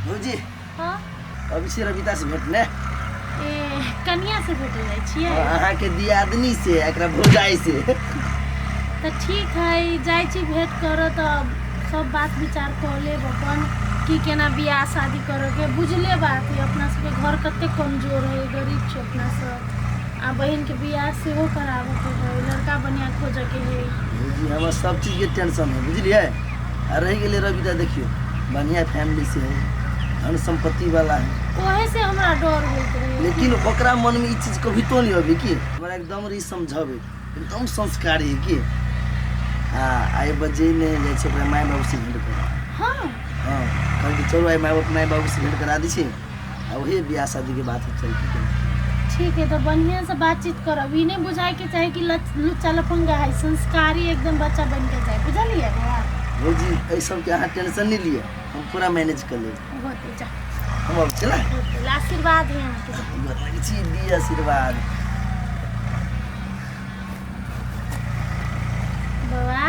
भौजी। हाँ। अभी से रविता से भेंट ने। ए कनिया से भेटल जाइ छियै? अहाँके दियादनी से, एकरा भौजाई से। तऽ ठीक है, जाइ छी भेंट करऽ, तऽ सब बात विचार कऽ लेब अपन की केना बियाह शादी करऽके। बुझले बात है, अपना सबके घर कते कमजोर है, गरीब छी अपना सब। आ बहिनके बियाह सेहो कराबऽके है, लड़का बढ़िआँ खोजऽके है। भौजी, हमर सब चीजके टेंशन है, बुझलियै? आ रहि गेलै रविता, देखियौ बढ़िया फैमिली से है, धन संपत्ति वाला है। ओहे से हमरा डर होइत रहे। लेकिन ओकरा मन में ई चीज कभी तो नहीं अबे कि हमरा एकदम री समझावे, एकदम संस्कारी है कि। हाँ, आइ बजे नहीं जाइ छै ओकरा माय बाबू से भेंट कर। हाँ। हाँ, कहलकै चलू आइ माय बाप, माय बाबू से भेंट करा दै छी आ वही बियाह शादी के बात चलती। ठीक है, तो बढ़िया से बातचीत करब। ई नहीं बुझाए के चाहे कि लुच्चा लफंगा है, संस्कारी एकदम बच्चा बन के जाए, बुझलिए बौआ? भौजी, एहि सबके अहाँ टेंशन नहीं लिए, हम पूरा मैनेज कर लेब। होते जा। हम अब चला। होते, आशीर्वाद है अहाँके। गोर लागै छी, दी आशीर्वाद। बौआ,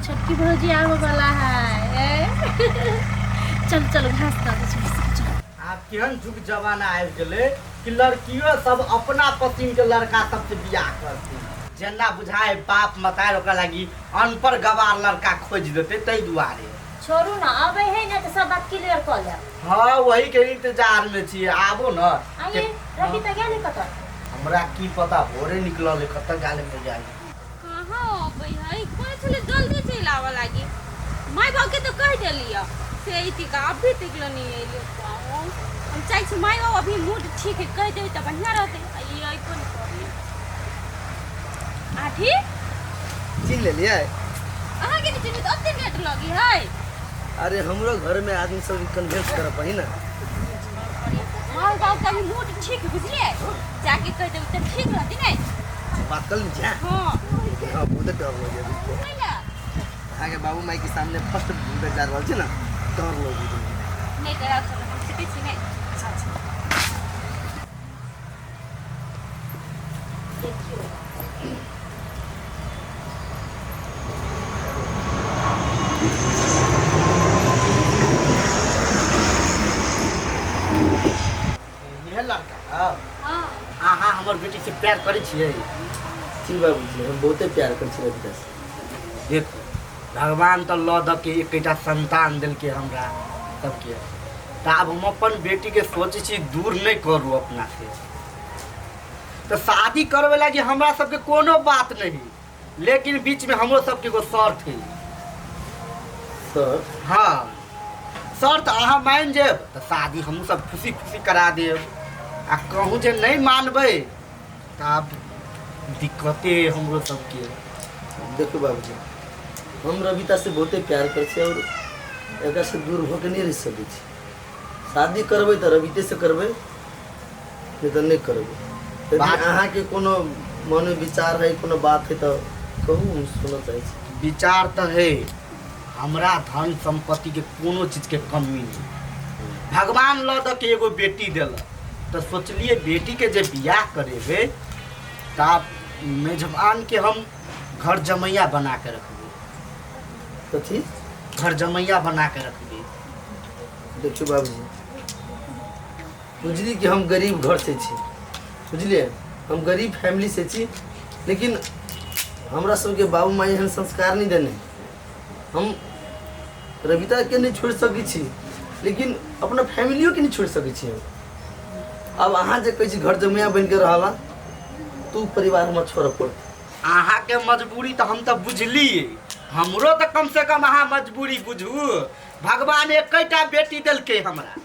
छोटकी भौजी आबे वाला है। ए? चल चल, घास दऽ दै छी, चल। आब केहन जुग जमाना आबि गेलै कि लड़कियो सब अपना पसिन के लड़का सबसे बियाह करतै। जेना बुझाय बाप मतार ओकरा लागी अनपढ़ गवार लड़का खोजि देतै, ताहि दुआरे। छोड़ू ने, अबै है ने तऽ सब बात क्लियर कऽ लेब। हाँ, वही के इंतजार में छियै, आबो न। आइए रवि तऽ गेलै कतऽ? हमरा की पता, भोरे निकलल है, कतऽ गेलै नहि जाने। कहाँ अबै है? कहै छलै जल्दी चलि आबऽ लागी। माय बापके तऽ कहि देलियै से अयती का, अभी तक लए नहि अयलै। हम चाहै छी माय बाप अभी मूड ठीक है, कहि देबै तऽ बढ़िआँ रहतै। आ ई अयबो नहि करलै। आठी। चिन्ह लेलियै? अहाँके नहि चिन्हबै तऽ ओते लेट लगी है? अरे, हमरो घर में आदमी सब कन्विंस करऽ पड़ी ना। माय बाप के अभी मूड ठीक है, बुझलियै? जाके कहि देबै तऽ ठीक रहतै ने। बात कर ली। हाँ। हाँ, बहुत डर लगे। नहि ने। अहाँके बाबू माई के सामने फर्स्ट जा रहल छी ने, डर लगे। नहि डराउ सब, हम सीखै छी नहि। देखियौ। इहे लड़का हौ? हाँ। अहाँ हमर बेटी से प्यार करै छियै? जी बाबूजी, हम बहुते प्यार करै छी रविता से। देखू, भगवान तऽ लऽ दऽ के एकेटा संतान देलकै हमरा सबके, तऽ आब हम अपन बेटीके सोचै छी दूर नहि करू अपना से। तऽ शादी करबै लागी हमरा सबके कोनो बात नहीं, लेकिन बीच में हमरो सबके एगो शर्त है। सर? हाँ, शर्त अहाँ मानि जायब तऽ शादी हमहूँ सब खुशी खुशी करा देब, आ कहूँ जे नहि मानबै तऽ आब दिक्कते हमरो सबके। देखू बाबूजी, हम रविता से बहुते प्यार करै छी और एकरा से दूर होके नहीं रह सकै छी। शादी करबै तऽ रविते से करबै, नहीं तऽ नहीं करबै। यदि अहाँके कोनो मन विचार है, कोनो बात है तऽ कहू, हम सुनऽ चाहै छी। विचार तऽ है, हमरा धन संपत्ति के कोनो चीज के कमी नहीं। भगवान लऽ दऽ के एगो बेटी देलक, तऽ सोचलिए बेटी के जे बियाह करेबै तऽ आब मेजबान के हम घर जमैया बना के रखबै। कथी? घर जमैया बना के रखबै। देखियौ बाबूजी, बुझली कि हम गरीब घर से छी, बुझलिए? हम गरीब फैमिली से छी, लेकिन हमरा सबके बाबू माई एहन संस्कार नहीं देने। हम रविता के नहीं छोड़ सकै छी, लेकिन अपना फैमिलियो के नहीं छोड़ सकै छी हम। अब अहाँ जे कहै छी घर जमैया बनि के रहला, तू परिवार हमरा छोड़ऽ पड़तै। अहाँके मजबूरी तऽ हम तऽ बुझलियै, हमरो तऽ कम से कम अहाँ मजबूरी बुझू। भगवान एकेटा बेटी देलकै हमरा,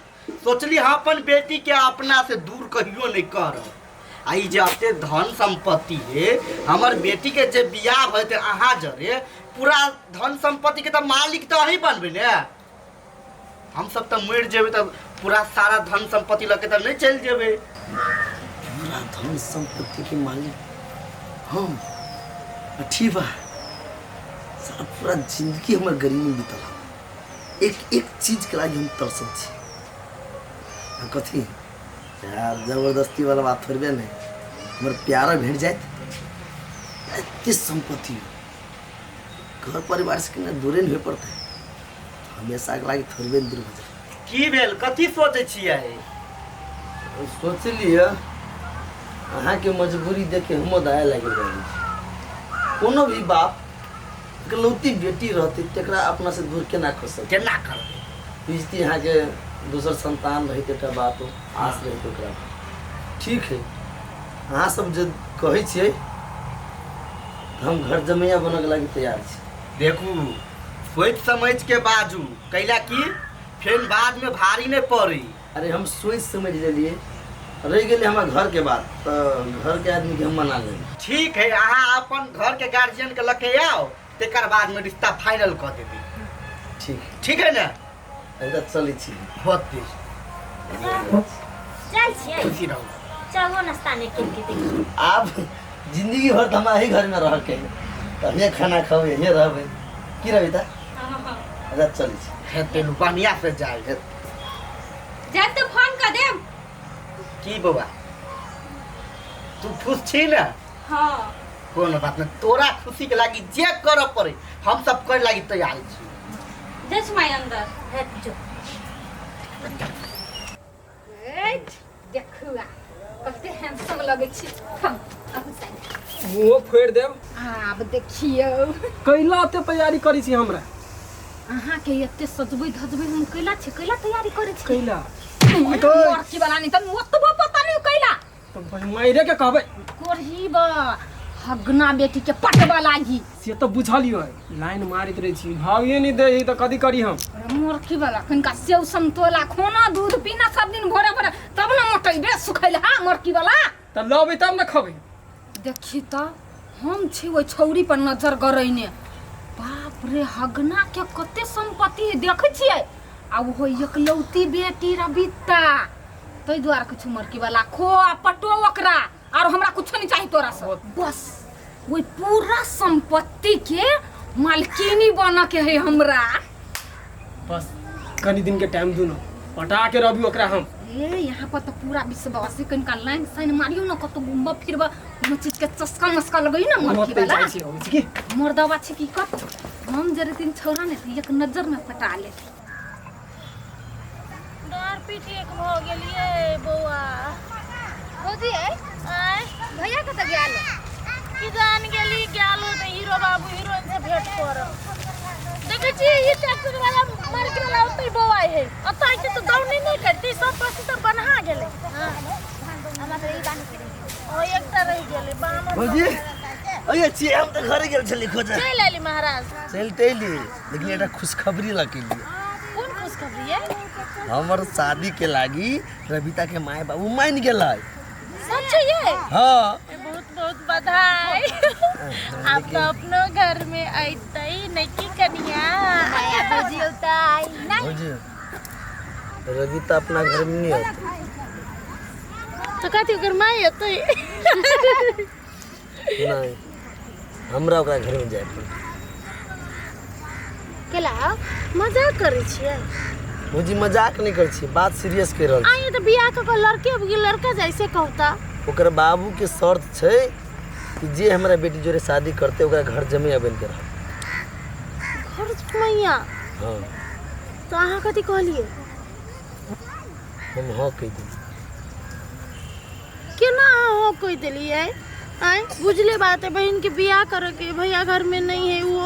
सोचली हम अपन बेटी के अपना से दूर कहियो नहीं करब। आ ई जे एते धन संपत्ति है, हमर बेटी के जे बियाह हेतै अहाँ जरे, पूरा धन संपत्ति के तऽ मालिक तऽ अहीं बनबै ने। हम सब तऽ मरि जेबै तऽ पूरा सारा धन संपत्ति लऽ के तऽ नहि चलि जेबै। पूरा धन संपत्ति के मालिक हम? ठीक बा साला, पूरा जिंदगी हमर गरीबी में बीतल, एक एक चीज के लागि हम तरसल छी। आ कथी यार, जबरदस्ती वाला बात थोड़बे नहीं, हमर प्यारा भेट जाइत, एते संपत्ति हो, घर परिवार से केना दूरे नहीं होए पड़तै, हमेशा के लागि थोड़बे दूर हो जाए। की भेल, कथी सोचै छियै? सोचलियै अहाँके मजबूरी देख के हमो दया लागि रहल छै। कोनो भी बाप इकलौती बेटी रहतै तकरा अपना से दूर केना कऽ सकतै? केना करबै? बुझती अहाँके दोसर संतान रहैत एकटा बात आस रहैत ओकरा। ठीक है, अहाँ सब जे कहै छियै हम घर जमैया बनऽ के लागि तैयार छी। देखू, सोचि समझि के बाजू, कैला कि फेर बाद में भारी नहीं पड़ी। अरे हम सोचि समझि लेलियै, रहि गेलै हमरा घर के बात तऽ घर के आदमी के हम मना लेबै। ठीक है, अहाँ अपन घर के गार्जियन के लके आओ, तेकर बाद में रिश्ता फाइनल कऽ देबै। ठीक है। ठीक है ना? एकदम चलै छी। होते। जाइ छियै। खुशी रहू। चलो नाश्ता नहि केलकै देखियौ। आब जिंदगी भर तऽ हमरा एही घरमे रहके है, तऽ हमे खाना खबै, यहीं रहबै। की रहबै तऽ? अच्छा चलै छी। हेतै नु, बढ़िया से जाय। जायब तऽ फोन कऽ देब। की बौआ, तू खुश छी ने? हाँ। कोनो बात नहीं, तोरा खुशी के लागी जे करऽ पड़े हम सब करे लागी तैयार छी। जाइ छी माय अंदर। हेत जो। देखू आ कते हैंडसम लगै छी। हम अहूँ साइड। मुँहो फोड़ि देब। आब देखियौ। कैला ओते तैयारी करै छी हमरा? अहाँके एते सजबै धजबै हम कैला छी, कैला तैयारी करै छी? कैला? लड़की वाला नहीं तऽ ओतबो पता नहीं कैला। तऽ माइरे के कहबै। कोरही बा हगना बेटी के पटबा लागी। से तऽ बुझलियै, लाइन मारैत रहै छी, भावे नहि दै तऽ कथी करी हम? मूर्खी वाला कनिका सेव समतोला खाना दूध पीना सब दिन भोरे भोरे तब ने मोटेबे सुखैल हा मोरकी वाला। तऽ लबै तब ने खबै। देखी तऽ हम छी ओहि छौरी पर नजर गरैने। बाप रे, हगना के कते संपत्ति है देखै छियै, आ ओहो एकलौती बेटी रबिता, ताहि दुआरे किछु मरकी वाला खो आ पटो ओकरा, आर हमरा कुछो नहीं चाही तोरा से। बस ओहि पूरा संपत्ति के मालकिनी बन के है हमरा। बस कनी दिन के टाइम दू न, पटा के रहबी ओकरा हम। ए यहाँ पर तो पूरा विश्वास है, कनिका लाइन साइन मारियो न, कतौ घूमब फिरब कोनो चीज के चस्का मस्का लगई न मरकी ओतै वाला। जाइ छी अबै छी की? मर्दवा छै की कत, हम जे रहथिन छौड़ा ने तऽ एक नजर में पटा लेती। डाँर पीठ एक भऽ गेलियै बौआ। भौजी आँय? भैया कतऽ गेल? की जान गेली, गेल होतै हीरो बाबू हीरोइन से भेंट करऽ। देखै छियै ई ट्रैक्टर वाला मार्केट वाला ओतै बौआइ है, ओतऽ अइतै तऽ दौनी नहि करतै, सब पसी तऽ बन्हा गेलै। ओ एकटा रहि गेलै बामन। भौजी अये छियै, हम तऽ घरे गेल छली खोजऽ। चलि अयली महाराज? चलि तऽ अयली, लेकिन एकटा खुशखबरी लऽ के एलियै। कोन खुशखबरी यै? हमर शादी के लागी रविता के माय बाबू मान गेलै। सच ये? हाँ। बहुत बहुत बधाई। आब तऽ अपनो घर में अयतै नहि की कनिया? भौजी औतै नहि? भौजी रविता अपना घर में नहीं होते। तऽ कथी ओकर माय अयतै? नहीं, हमरा ओकरा घर में जाय पड़तै। केला मजाक करै छियै? भौजी मजाक नहीं करै छियै, बात सीरियस कहि रहल छी। आइ तऽ बियाह कऽ कऽ लड़के लड़का जाइ से कहता। ओकर बाबू के शर्त छै कि जे हमरा बेटी जोरे शादी करतै ओकरा घर जमैया बनि के रहत। घर जमैया? हाँ। तऽ अहाँ कथी कहलियै? हम हाँ कहि देलियै। केना अहाँ हाँ कहि देलियै? आँय बुझले बात है, बहिन के बियाह करे के भैया घर में नहीं है, वो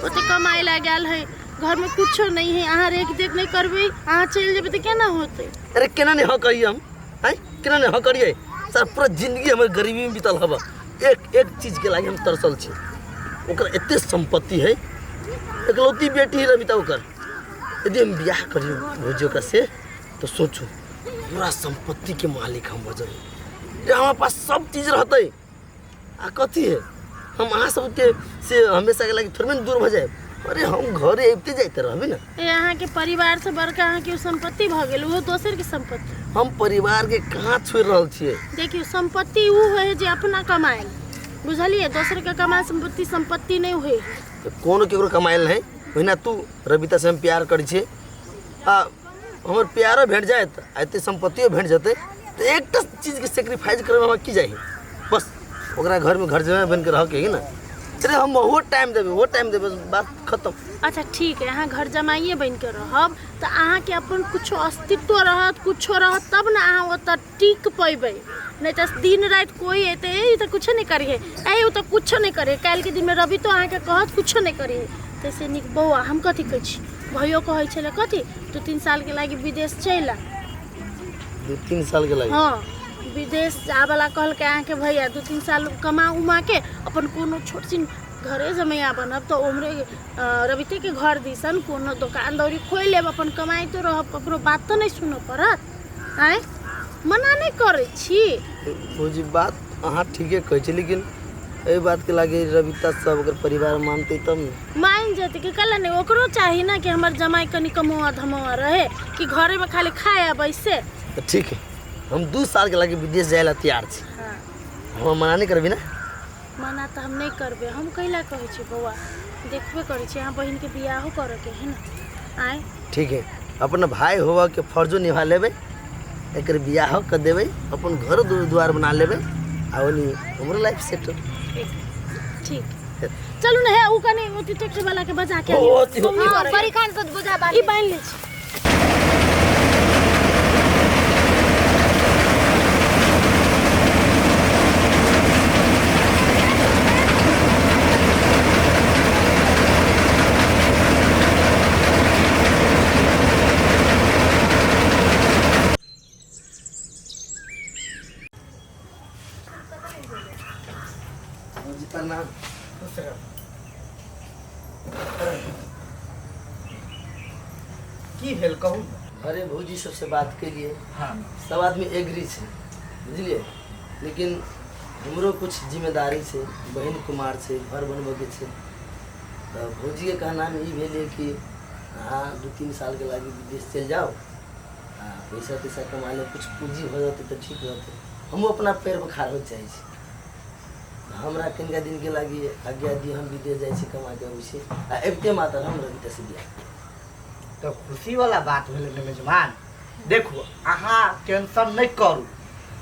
ओते कमाए ला गेल है, घर में कुछो नहीं है, अहाँ रेख देख नहीं करबै, अहाँ चलि जेबै तऽ केना होतै? अरे केना नहीं हाँ कहियै हम? आँय केना नहीं हाँ करियै? सर पूरा जिंदगी हमर गरीबी में बीतल हब, एक एक चीज के लागी हम तरसल छी। ओकर एते संपत्ति है, एकलौती बेटी है रमिता ओकर, यदि हम बियाह करियो भौजी ओकरा से तो सोचू पूरा संपत्ति के मालिक हम भऽ जेबै। जे हमरा पास सब चीज रहतै आ कथी है, हम अहाँ सबके से हमेशा के लागी थोड़बे ने दूर भऽ जायब। अरे हम घरे अबिते जाइते रहबै ने। ए अहाँके परिवार से बड़का अहाँके संपत्ति भऽ गेल, ओहो दोसर के संपत्ति। हम परिवार के कहाँ छोड़ि रहल छियै? देखियौ संपत्ति उ होइ है जे अपना कमायल, बुझलियै? दोसर के कमायल संपत्ति संपत्ति नहि होइ है। तऽ कोनो केकरो कमायल नहि, ओहिना तू रविता से हम प्यार करै छियै आ हमर प्यारो भेट जायत आ एते संपत्तियो भेट जेतै तऽ एकटा चीजके सेक्रीफाइस करैमे हमरा की जाइ? बस ओकरा घरमे घर जमाइ बनिके रहके है ने। अरे हम ओहो टाइम देबै, ओहो टाइम देबै, बात खत्म। अच्छा ठीक है, अहाँ घर जमाइए बनि के रहब तऽ अहाँके अपन कुछो अस्तित्व रहत, कुछो रहत तब ने अहाँ ओतऽ टिक पेबै। नहीं तऽ दिन राति कोई एतै, ए, ई तऽ कुछो नहीं करिहे, ए ओ तऽ कुछो नहीं करिहे, काल्हिके दिनमे रवि तो अहाँके कहत कुछो नहीं करिहे। ताहिसँ नीक बौआ हम कथी कहै छी, भैयो कहै छलै कथी 2-3 सालके लागि विदेश चलि आ। 2-3 साल के लागि? हाँ, विदेश जावला कहलकै अहाँके भैया, 2-3 साल कमा उमा के अपन कोनो छोट छिन घरे जमैया बनब तऽ उम्हरे रविते के घर दिसन कोनो दोकान दौरी खोलि लेब, अपन कमाइतो रहब, ककरो बात तऽ नहि सुनऽ पड़त। आँय मना नहि करै छी। भौजी बात अहाँ ठीके कहै छी, लेकिन एहि बातके लागि रविता सब ओकर परिवार मानतै तब ने। मान जेतै कि कल नहीं, ओकरो चाही ना कि हमर जमाई कनि कमौआ धमौआ रहे कि घरे में खाली खाए आ बैसे। तऽ ठीक है, हम 2 साल के लागि विदेश जाय ला तैयार छी। हाँ। हम मना नहीं करबी ना? मना तऽ हम नहीं करबै, हम कैला कहै छी बौआ, देखबे करै छी अहाँ बहिनके बियाहो करऽके है ना। आँय ठीक है, अपना भाई होवा के फर्जो निभा लेबै, एकर बियाहो कर देबै, अपन घर द्वार बना लेबै आ ओनी हमरो लाइफ सेट हो। ठीक चलू ने, हे उ कनि ओती ट्रैक्टर वाला के बजा के ओ, आनियौ। अथी हो। मम्मी हाँ, करे। बड़ी खान से बुझा ई बानी। बान्हि लै छी। जी प्रणाम। की भेल कहू? अरे भौजी सबसे बात केलिए। हाँ। सब आदमी एग्री छै बुझलिए, लेकिन हमरो कुछ जिम्मेदारी छै, बहिन कुमार छै, घर बनबऽके छै। तऽ भौजीके कहनाम ई भेलै कि अहाँ 2-3 सालके लागि विदेश चलि जाउ आ पैसा तैसा कमा ले, कुछ पूँजी भऽ जेतै तऽ ठीक रहतै। हमहूँ अपना पैर पर खाड़ होइ चाहै छी। हमरा कनिका दिनके लागि आज्ञा दी, हम विदेश जाइ छी, कमा के अबै छी आ अबिते मात्र हम रविता से बियाह। तऽ खुशी वाला बात भेलै ने मेजबान। देखू अहाँ टेंशन नहीं करू,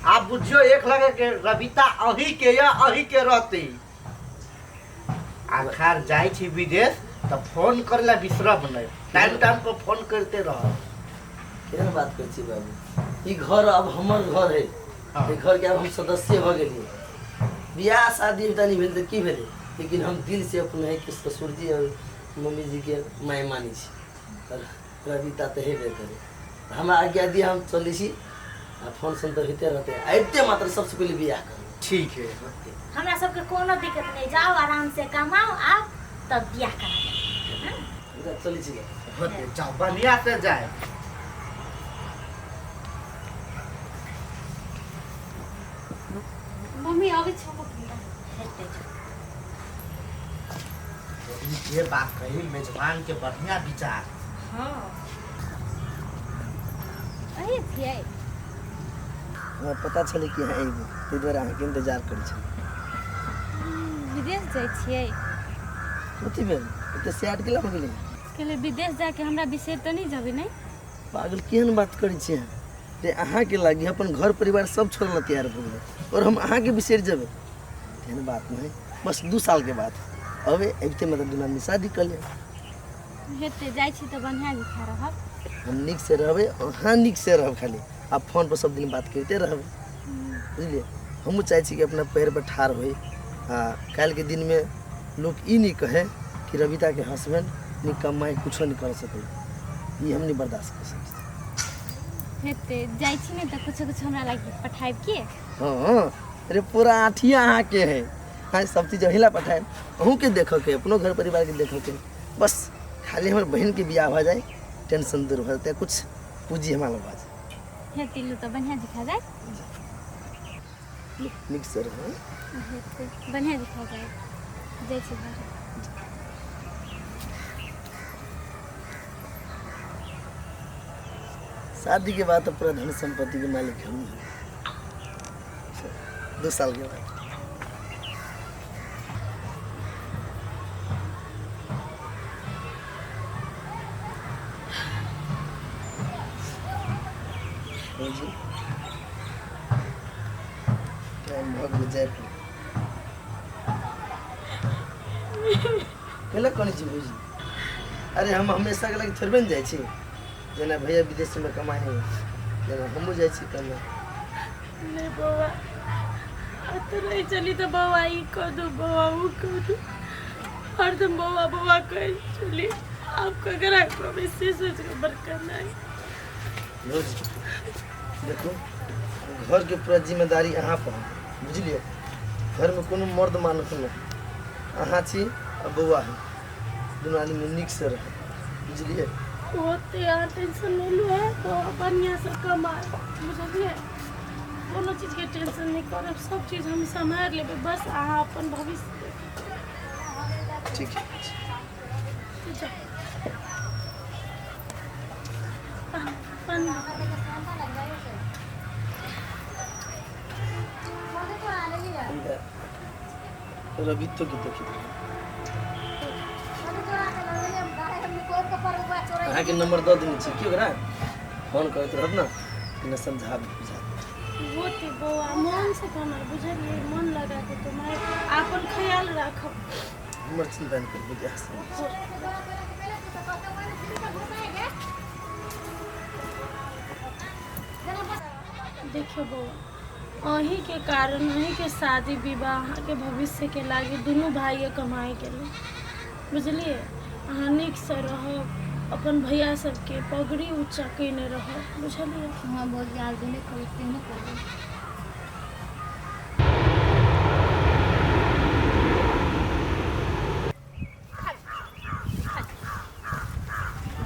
आप बुझियो एक लगे के रविता अही के या अही के रहते। आखिर जाइ छी विदेश तऽ फोन करे ला बिसरब नहीं, टाइम टाइम पर फोन करते रह। केहन बात करै छी बाबू, ई घर अब हमर घर है। हाँ। ई घर के अब हम सदस्य भऽ गेलियै। बियाह शादी तऽ नहि भेल तऽ की भेलै, लेकिन हम दिल से अपने के ससुर जी और मम्मी जी के माय मानै छी। तर रविता तऽ हेबे करे। हमरा आज्ञा दिअ, हम चलै छी आ फोन सोन तऽ होइते रहतै, अबिते मात्र सबसँ पहिले बियाह करबै। ठीक है। हमरा सबके कोनो दिक्कत नहीं, जाओ आराम से कमाओ आओ तब बियाह करा लेब। चलै छी। होते जाओ बढ़िया से जाए। मम्मी अबै छौ। हेतै जाओ। ये बात कही मेजबान के बढ़िया विचार। हाँ अरे छियै। हमरा पता छलै कि अहाँ अयबै, ताहि दुआरे अहाँके इंतजार करै छलहुँ। विदेश जाइ छियै? कथी भेल, एते सैड केला भऽ गेलै? कहले विदेश जाके हमरा बिसरि तऽ नहि जेबै? नहि पागल, केहन बात करै छी अहाँ? जे अहाँके लागि अपन घर परिवार सब छोड़ऽ ला तैयार भऽ गेलै और हम अहाँके बिसरि जेबै? तेहन बात नहि, बस 2 साल के बाद अबै, अबिते मतलब दुनू आदमी शादी कऽ लेब। हेतै, जाइ छी तऽ बढ़िआँ लिखा रहब। हम नीक से रहबै, अहाँ नीक से रहब, खाली आब फोन पर सब दिन बात करिते रहबै बुझलियै। हमहूँ चाहै छी कि अपना पैर पर ठाढ़ होइ आ काल्हिके दिनमे लोक ई नहि कहै कि रविताके हसबैंड निकम्मा कुछो नहि कर सकै, ई हम नहि बर्दाश्त कर सकै छी। हेतै, जाइ छी ने तऽ कुछो कुछो हमरा लागि पठायब की? हाँ, अरे पूरा आठिया अहाँके है, हाँ सब चीज अहिला पठायब, अहूँके देखऽके, अपनो घर परिवारके देखऽके। बस खाली हमर बहिनके बियाह भऽ जाए, टेंशन दूर भऽ जेतै, कुछ पूँजी हमरा लग भऽ जाए। हेतै, लू तऽ बढ़िआँ दिखा जाए। नीक से रहू। हेतै, बढ़िआँ दिखा जाए। जाइ छी घर। शादी के बाद तो पूरा धन संपत्ति के मालिक हम हैं। 2 साल के बाद। जी टाइम भऽ गेलै जाय के। कैला कनै छी भौजी? अरे हम हमेशा के लागी थोड़बे ने जाइ छी। जेना भैया विदेशमे कमाइ है जेना हमहूँ जाइ छी कमाइ। नहीं बौआ, तो नहीं चली तो बौआ ई कह दो, बौआ वो कह दो, हरदम बौआ बौआ कह चली। आप ककरा कहबै से सोच के बड़का नहीं। भौजी देखू, घरके पूरा जिम्मेदारी अहाँ पर है, बुझलियै? घरमे कोनो मर्द मानुख नहि, अहाँ छी आ बौआ है, दुनू आदमी नीकसँ रहब, बुझलियै? ओते अहाँ टेंशन नहि लू है, बौआ बढ़िआँसँ कमाए, बुझलियै? कोनो चीजके टेंशन नहि करब, सब चीज हम सम्हारि लेबै, बस अहाँ अपन भविष्य देखू। ठीक है। जाउ। पानी। रवितो के देखित रहे, अहाँके नंबर दऽ देने छी कि ओकरा फोन करैत रहत ने कि समझा बुझा। होते बौआ, मन से कमाइ, बुझलियै? मन लगा के कमाइ, अपन ख्याल राखब। हमर चिंता नहि करू, बुझा। देखियौ बौआ, अहीँके कारण अहीँके शादी विवाह अहाँके भविष्यके लागी दुनू भाइए कमाइ गेलै, बुझलियै? अहाँ नीकसँ रहब, अपन भैया सबके पगड़ी ऊँचा कयने रहब, बुझलियै? हाँ भौजी, आज नहि करू से नहि करू।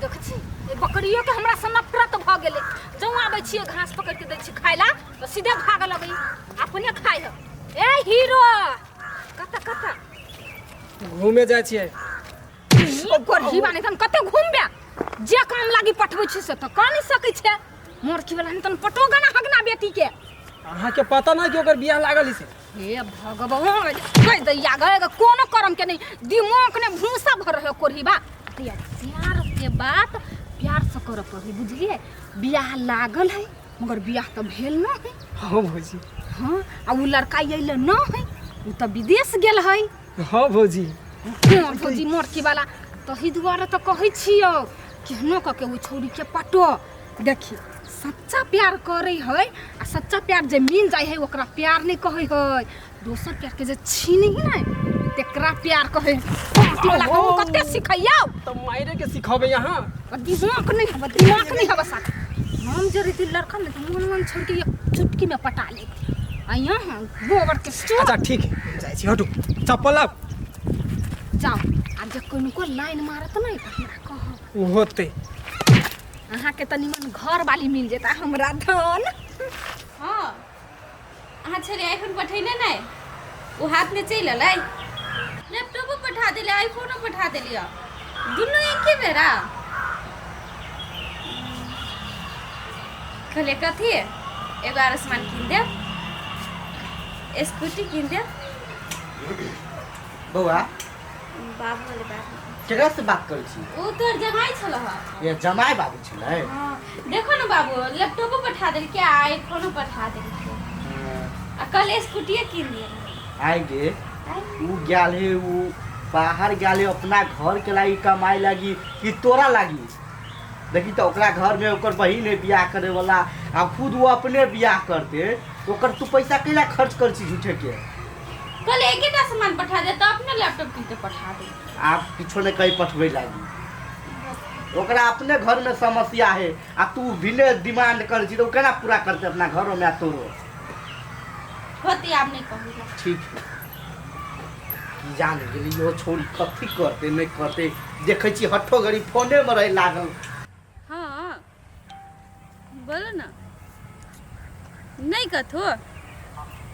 देखै छी ए बकरियो के हमरा से नफरत भऽ गेलै। जौं आबै छियै घास पकड़ के दै छियै खाय ला तऽ सीधे भागऽ लगै, अपने खाइ है। ए हीरो, कतऽ कतऽ घूमे जाइ छियै? गोरही बाने तन कते घूमबे? जे काम लागी पठबै छी से तऽ कऽ नहि सकै छै। मोरखी वाला तन पटो गना हगना बेटी के। अहाँके पता नहि कि ओकर बियाह लागल है से? हे भगवान, कहि दैया गए कोनो करम के नहीं, दिमाग ने भूसा भर रहे कोरही बा। तैया प्यार के बात प्यार से करऽ पड़ै, बुझलियै? बियाह लागल है मगर बियाह तऽ भेल न है। हाँ भौजी। हाँ, आ उ लड़का अइले न है, उ तऽ विदेश गेल है। हाँ भौजी। हाँ भौजी, मोरकी वाला तही दुआरे तऽ कहै छियौ केहनो कऽ के ओ छौड़ी के पटो। देखी, सच्चा प्यार करै है आ सच्चा प्यार जे मिल जाइ है ओकरा प्यार नहीं कहै है, दोसर प्यार के जे छीनी है ने तेकरा प्यार कहै है। पार्टी वाला हम कते सिखैयौ। तऽ मायरे के सिखबै यहाँ। दिमाग नहीं हबे, दिमाग नहीं हबे साथ। हम जे रही लड़का ने तऽ मन मन छोड़ के एक चुटकी में पटा ले आ यहाँ गोबर के चोर। अच्छा ठीक है, हम जाइ छी, हटू चप्पल आब। जाओ, आ जे कनको लाइन मारत नहीं तऽ हमरा कहब। होतै। अहाँके तऽ निमन घर वाली मिल जेता हमरा धन। हाँ, अहाँ छलियै आईफोन पठेने नहि, ओ हाथमे चलि एलै। लैपटॉपो पठा देलियै, आईफोनो पठा देलियै, दुनू एके बेरा। कहलियै कथी एगो आरो सामान कीन देब, स्कूटी कीन देब। बौआ, बाबू वाले बात। केकरा से बात करै छी? ओ तोहर जमाई छल। ये जमाई बाबू छलै? हाँ, देखो ने बाबू, लैपटॉपो पठा देलकै आ आईफोनो पठा देलकै आ कल स्कूटिए कीन दिए। आइ गे, उ गेल है, उ बाहर गेल है अपना घर के लागी कमाई लागी कि तोरा लागी? देखी तऽ ओकरा घर में ओकर बहिन है बियाह करे वाला आ खुद वो अपने बियाह करते, तो ओकर तू पैसा कैला खर्च कर छी झूठे के? कल एकेटा सामान पठा दे तऽ अपने लैपटॉप कीन के पठा दे। आप किछो नहीं कहीं पठबै लागी, ओकरा अपने घर में समस्या है आ तू बिने डिमांड कर छी तो केना पूरा करते अपना घरों में आ तोरो? होती, आब नहीं कहूँगा। ठीक है। की जान गेली यो छोरी कथी करते नहीं करते, देखै छी हठो घड़ी फोने में रहे लागल। हाँ बोलो ना। नहीं कथो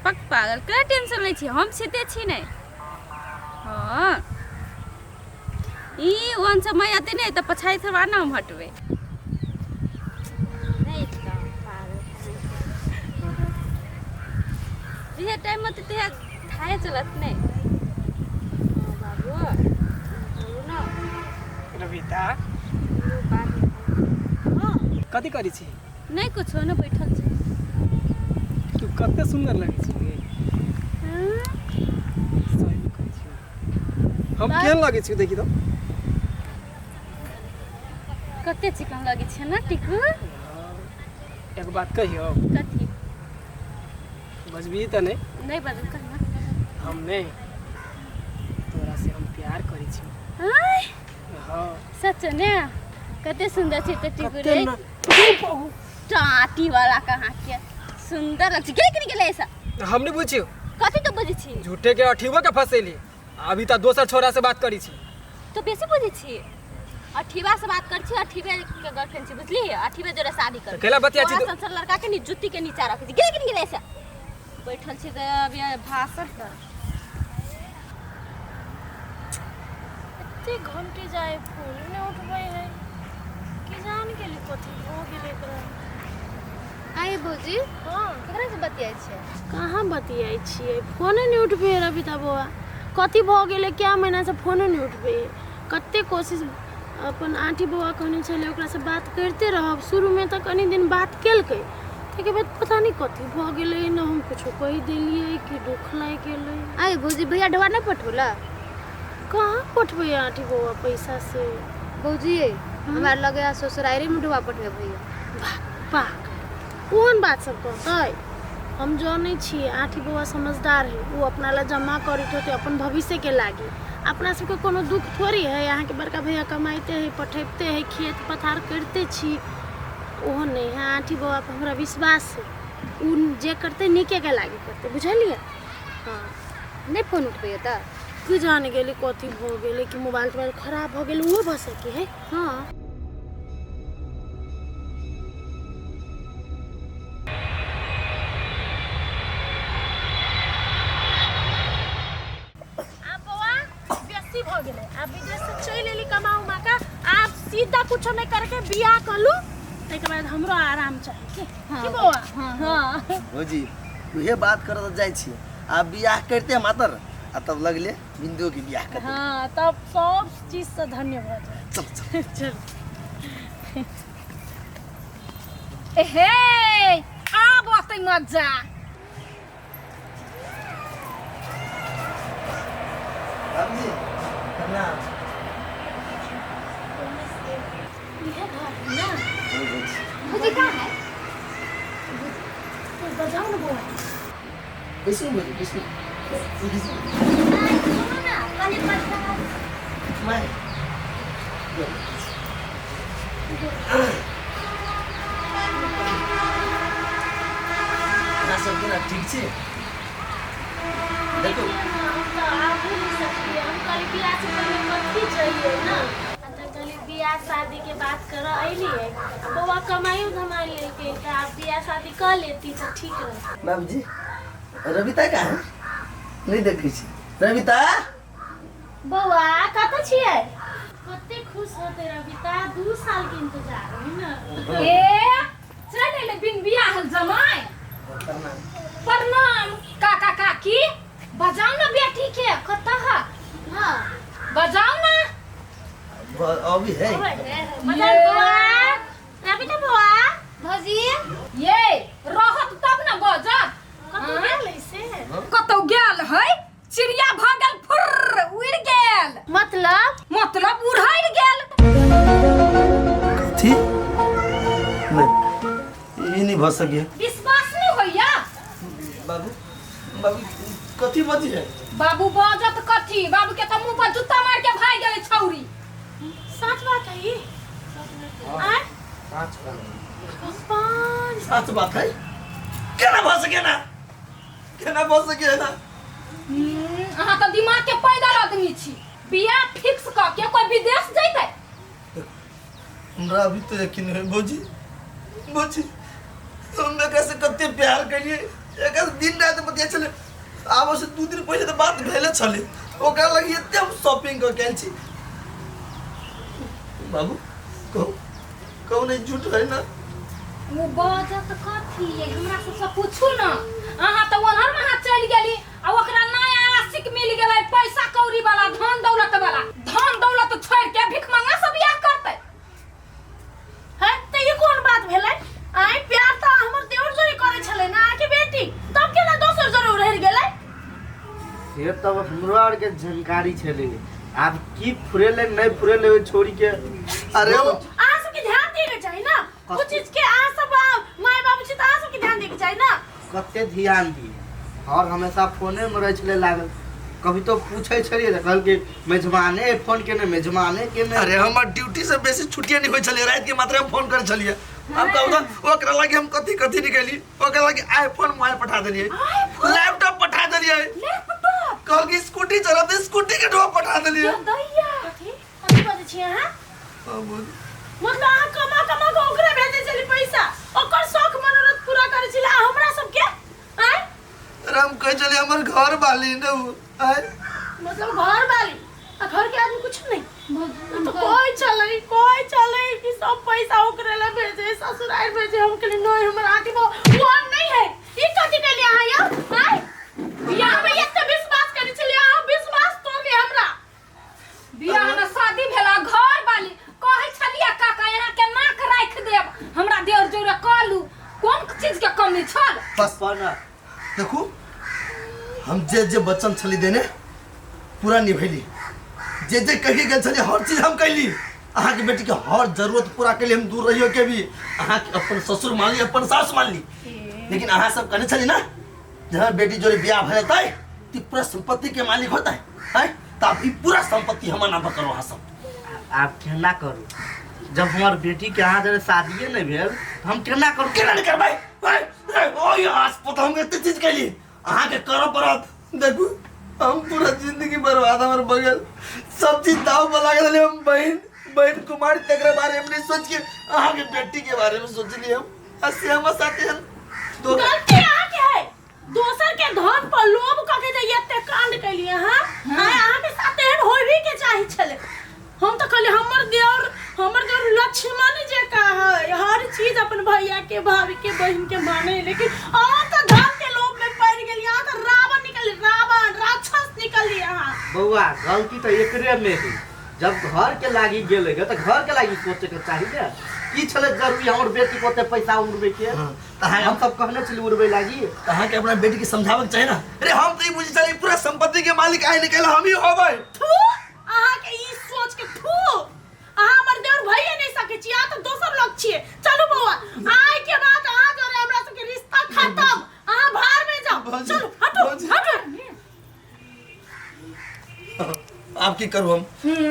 पक पागल, क्या टेंशन लै छी, हम सीते छी नहीं। हाँ ई वन समय आते नहीं तऽ पछाइ से ना हम हटबै। नहीं तऽ पागल, जहिया टाइम में तहिया खाए चलत नहीं। हाँ बाबू, बोलू ना। रविता। बात। हाँ। कथी करै छी? नहीं कुछो ने, बैठल छी। तू कते सुन्दर लगै छी गे। हाँ? सही कहै छी। हम केहन लगै छी देखी तो। कते चिकन लगै छै ने टिकू? एगो बात कहियो। कथी? बजबी तऽ नहि? नहि बजब, कह ना। हम नहि, तोरा से हम प्यार करै छी। आय? हाँ। सच ने? कते सुंदर छै तऽ टिकू कते रे। न टाटी वाला कहाँ के सुंदर लग छै। गेलै कि नहि गेलै ऐसा? हम नहि बुझियो। कथी तो बुझै छी? झूठे के अठीबो के फसेली, अभी तऽ दोसर छोरा से बात करै छी। तो बेसी बुझै छी। अठीबा से बात कर छी, अठीबे के गर्लफ्रेंड छी, बुझली? अठीबे जोरे शादी कर। तऽ कैला बतिया छी तोरा संसार लड़का के नी जुत्ती के नीचा रखै छी। गेलै कि नहि गेलै ऐसा? बैठल छी तऽ अभी भाषण कर। एते घंटी जाए फोन नहि उठबै है, की जान गेली कथी भऽ गेलै एकरा। आइ भौजी। हँ। केकरा से बतियाइ छियै? कहाँ बतियाइ छियै, फोने नहि उठबै है रविता बौआ। कथी भऽ गेलै? कए महीनासँ फोने नहि उठबै है। कते कोशिश, अपन आंटी बौआ कहने छलै ओकरासँ बात करिते रहब। शुरूमे तऽ कनि दिन बात केलकै, ताहिके बाद पता नहि कथी भऽ गेलै। ने हम कुछो कहि देलियै कि दुख लागि गेलै। आइ भौजी, भैया ढोआ नहि पठौला? कहाँ पठबै आंटी बौआ पैसा से? भौजी, हमरा लगे ससुरारी में ढोआ पठबै भैया। पाक कोन बात सब कहतै, हम जनै छियै आँठी बौआ समझदार है। ओ अपना ला जमा करैत होतै अपन भविष्यके लागी। अपना सबके कोनो दुख थोड़ी है? अहाँके बड़का भैया कमाइते है, पठैबते है, खेत पथार करिते छी। ओहो नहि है। आँठी बौआ पर हमरा विश्वास है, ओ जे करतै नीकेके लागी करतै, बुझलियै? हँ। नहि फोन उठबैया तऽ? की जान गेली कथी भऽ गेलै, कि मोबाइल तोबाइल खराब भऽ गेलै, ओहो भऽ सकै है। हँ। आब बौआ बेसी भऽ गेलै, आब विदेश से चलि एली कमा उमा का, आब सीधा कुछो नहि करके बियाह कऽ लू, ताहिके बाद हमरो आराम चाही। की की बौआ? हाँ। भौजी, उहे बात करऽ तऽ जाइ छियै। आब बियाह करिते मातर आ तब लगले बिंदुओ के बियाह कर। हाँ, तब सब चीज से धन्य भऽ जाए। चल चल। चल। एहे, आब अतै मजा। बाबूजी, प्रणाम। इहे घर है ना? हाँ, भौजी। भौजी कहाँ है? तो बजाओ ना बौआ। बैसू भौजी, बैसू। सुनू ना, पहिले पैसा। माय। अहाँ सब केना ठीक छी? देखू। हम तऽ आबि नहि सकलियै। हम कहली बियाह से पहिले कथी जइयै ने, आ तऽ कहली बियाह शादी के बात करऽ अयलियै। आ बौआ कमाइयो धमाइ लेलकै तऽ आब बियाह शादी कऽ लेती तऽ ठीक रहतै। बाबूजी, रविता कहाँ है? नहि देखै छी रविता। बौआ, कतऽ छियै? कते खुश होते रविता, 2 साल के इंतजार है ना। ए, चलि एलै बिन बियाहल जमाइ। प्रणाम। प्रणाम काका काकी। बजाउ ना बेटी के, कतऽ है? हाँ। बजाउ ना। अभी है। मदन बौआ, रविता बौआ। भौजी। ये रहत तब ना बजत। कतऽ गेलै से? कतौ गेल है, चिड़िया भऽ गेल, फुर्र उड़ि गेल। मतलब? मतलब उड़हरि गेल। कथी? नहीं, ई नहीं भऽ सके। विश्वास नहीं होइया? बाबू, बाबू, कथी बजी है? बाबू बजत कथी? बाबू के तऽ मुंह पर जूता मार के भागि गेलै छौरी। सच बात है ई? आय? भगवान। सच बात है? केना भऽ सके ना, केना भऽ सके ना? अहाँ तऽ दिमाग के पैदल आदमी छी। बियाह फिक्स कऽ के कोई विदेश जैतै? हमरा अभी तो यकीन है भौजी। भौजी, हम एकरा से कते प्यार करिए, एकरा से दिन रात बतिया छलै। आब से 2 दिन पहिले तऽ बात भेले छलै। ओकरा लगी एते हम शॉपिंग कऽ के आयल छी। बाबू, कहू कहू, नहीं झूठ है ना? ओ बजत कथी? हमरा सबसँ पूछू ना। अहाँ तऽ ओनहर महाँ चलि गेली आ ओकरा नया आशिक मिल गेलै, पैसा कौड़ी वाला, धन दौलत वाला। धन दौलत छोड़ि के भिखमंगा से बियाह करतै? है तऽ ई कोन बात भेलै? आय, प्यार तऽ हमर देवर जोरे करै छलै ना अहाँके बेटी, तब केना दोसर जोरे रहि गेलै? से तब हमरो आरके जानकारी छलै। आब की फुरेले नहीं फुरेले ओहि छोरी के। अरे ओ अहाँ सबके ध्यान देके चाही ना ओ चीज के। अहाँ सब माय बाबू छी तऽ अहाँ सबके ध्यान देके चाही ना। कते ध्यान दिए, और हमेशा फोने में रहै छलै लागल। कभी तो पूछै छलियै तऽ कहलकै मेजबाने फोन केने, मेजबाने केने। अरे हमर ड्यूटी से बेसी छुट्टिए नहीं होइ छलै, राति के मात्र हम फोन करै छलियै। आब कहू तऽ ओकरा लागी हम कथी कथी निकली? ओकरा लागी आईफोन मोबाइल पठा देलियै, लैपटॉप पठा देलियै, कहलकै स्कूटी चला तऽ स्कूटी के ढोप पठा देलियै। दैया कथी कथी बजै छी अहाँ? हाँ, बोल। मतलब अहाँ कमा कमा के ओकरे भेजै छली पैसा, ओकर शौक मनोरथ पूरा करै छली, आ हमरा सबके आँय? अरे हम कहै छलियै हमर घर वाली ने उ, आँय? मतलब घर वाली आ घर के आदमी कुछ नहीं तो कोई चले, कोई चले कि सब पैसा ओकरे ला भेजे, ससुराल भेजे। हम कहली नहीं, हमर आंटी वो वो नहीं है। ई कथी कहली अहाँ यार? आँय, बियाह में एते विश्वास करै छलियै, अहाँ विश्वास तोड़ली हमरा। बियाह में शादी भेला घर वाली कहै छलियै काका यहाँ के नाक राखि देब, हमरा देवर जोड़े कहलू कोन चीज के कमी छल? बस देखू, हम जे जे वचन छली देने पूरा निभैली, जे जे कहि गेल छली हर चीज हम कैली। अहाँके बेटीके हर जरूरत पूरा कैली हम, दूर रहियो के भी अहाँके अपन ससुर मानली, अपन सास मानली। लेकिन अहाँ सब कहने छली ना जे हमर बेटी जोड़े बियाह भऽ जेतै तऽ पूरा संपत्ति के मालिक होतै, हैं? तऽ आब ई पूरा संपत्ति हमर नाम पर करू अहाँ सब। आब केना करू जब हमर बेटी के अहाँ जरे शादिए नहीं भेल तऽ हम केना करू? केना नहि करबै? ओहि आसपत हम एते चीज कैली, अहाँके करऽ पड़त। देखू, हम पूरा जिंदगी बर्बाद हमर बगल सब चीज दाव पर लागल रहलै। हम बहन बहन कुमारी तकरा बारे में नहीं सोच के अहाँके बेटी के बारे में सोचली हम, आ से हमर साथे हम धोखा। गलती अहाँ के है, दोसर के धन पर लोभ कऽ के जे एते कांड केलिए अहाँ। आय अहाँ के साथ एहन होबी के चाही छलै। हम तऽ कहलिए हमर देवर लक्ष्मण जेका है, हर चीज अपन भैया के, भाभी के, बहन के माने, लेकिन अहाँ तऽ धन के लोभ में पड़ि गेलिए। अहाँ तऽ रावण निकलिए, रावण राक्षस निकलिए अहाँ। बौआ, गलती तऽ एकरे में है। जब घर के लागी गेलै तऽ घर के लागी सोचे के चाही ने। की छलै जरूरी हमर बेटी के ओते पैसा उड़बै के? हाँ, तऽ अहाँ हम सब कहने छली उड़बै लागी। तऽ अहाँके अपना बेटी के समझाबऽ के चाही ना। अरे हम तऽ ई बुझै छलियै पूरा संपत्ति के मालिक आइ निकल हम ही होबै। थू, अहाँके ई सोच के थू। अहाँ हमर देवर भइए नहीं सकै छी, अहाँ तऽ दोसर लोग छियै। चलू बौआ, आइ के बाद अहाँ जोरे हमरा सबके रिश्ता खत्म, अहाँ बाहर में जाओ। भौजी, चलू, हटू भौजी। हटू। आब की करू हम?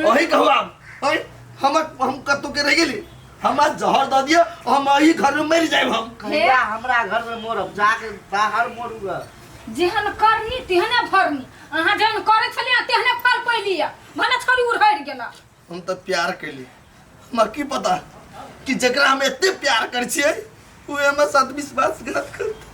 वही कहू आब। आँय, हमर हम कतौ के रहि गेली? हमरा जहर दऽ दिअ, हम एही घर में मरि जायब हम। कहिया हमरा घर में मरब, जाके बाहर मरू ग। जेहन करनी तेहने भरनी। अहाँ जेहन करै छलियै तेहने फल पैलियै, भने छोरी उड़हरि गेला। हम तऽ प्यार कैली, हमरा की पता कि जकरा हम एते प्यार करै छियै ओ हमरा साथ विश्वासघात करतै।